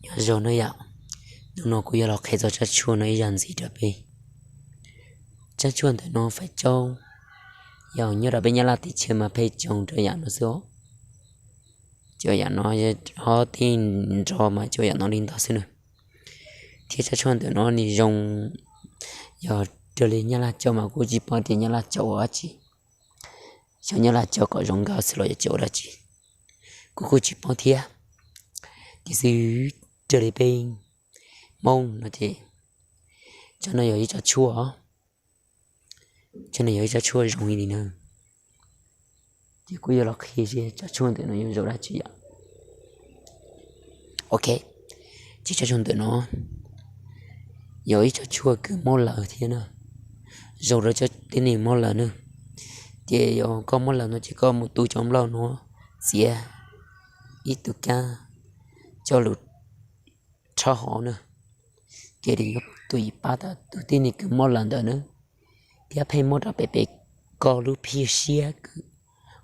Nyob zoo na yom, hnub no kuv yuav los qhia txog tsab tshuaj no ib zaj ntxiv rau peb. Tsab tshuaj ntawm no feem coob yog nyob rau peb Nyab Laj teb chaws mas pheej coob rau yam no xwb os. Cov yam no ho tij nrog mas cov yam no li ntawd xwb na. Thiab tsab tshuaj ntawm no nws zoo, yog raws li Nyab Laj cog mas kuv tsis paub tias Nyab Laj cog ua dab tsi, xyov Nyab Laj cog kom zoo nkauj xwb los yog cog ua dab tsi, kuv kuj tsis paub thiab. Tiam sis raws li peb Hmoob no ces tsab no yog ib tsab tshuaj, tsab no yog ib tsab tshuaj zoo li no. Ces kuv yuav los qhia seb tsab tshuaj ntawm no yog zoo dab tsi yom. Ok, ces tsab tshuaj ntawm no yog ib tsab tshuaj kws mob lawv thiab na, zoo rau cov tib neeg mob lawv na. Ces yog koj mob lawv no ces koj mus tu cov nplooj no txiav ib tug kab coj lug rhaub hauv na, ces nws yuav tuaj yim pab tau tus tib neeg kws mob lawv ntawd na. Thiab pheej mob rau pem pem koj lub phiaj siab kws,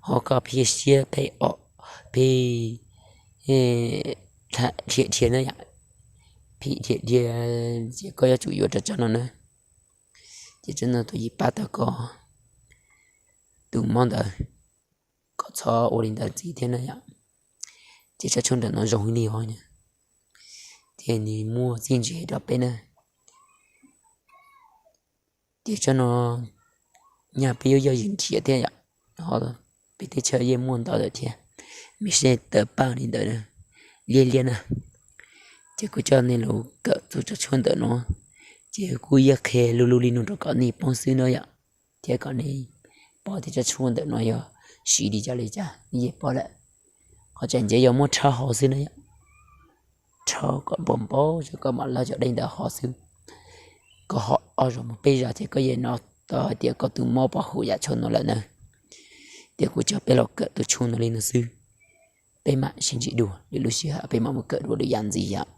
ho koj phiaj siab pheej o, pheej dhia dhia na yom, pheej dhia dhia, ces koj yuav tsum yuav rau tsab no na. Ces tsab no tuaj yim pab tau koj tus mob ntawd kom txhob ua li ntawd ntxiv thiab na yom. Ces tsab tshuaj ntawm no zoo li os, thiab nws muaj txiaj ntsig rau peb na. Ces tsab no nyaj peb yuav yog ywg nrhiav thiab yom, ho peb teb chaws yeej muaj ntau lawm thiab, mas seb tawm paj li ntawd liab liab na. Ces kuv coj nej los kawm txog tsab tshuaj ntawm no, ces kuj yeej qhia lu lu li no rau kom nej paub xwb na yom, thiab kom nej paub tias tsab tshuaj ntawm no yog siv li cas li cas nej yeej paub lawm. Qhov tseem ceeb yog muab rhaub hauv xwb na yom, rhaub kom npau npau kom mam lawv cov dej ntawd hauv xwb. Koj hau ob zaug mus peb zaug ces koj yeej hnov tau hais tias koj tus mob puas haum yam tshuaj no lawm na. Ces kuv coj peb los kawm tus tshuaj no li no xwb, peb mam sib ntsib dua lwm lub sij hawm, peb mam mus kawm dua lwm yam ntxiv yom.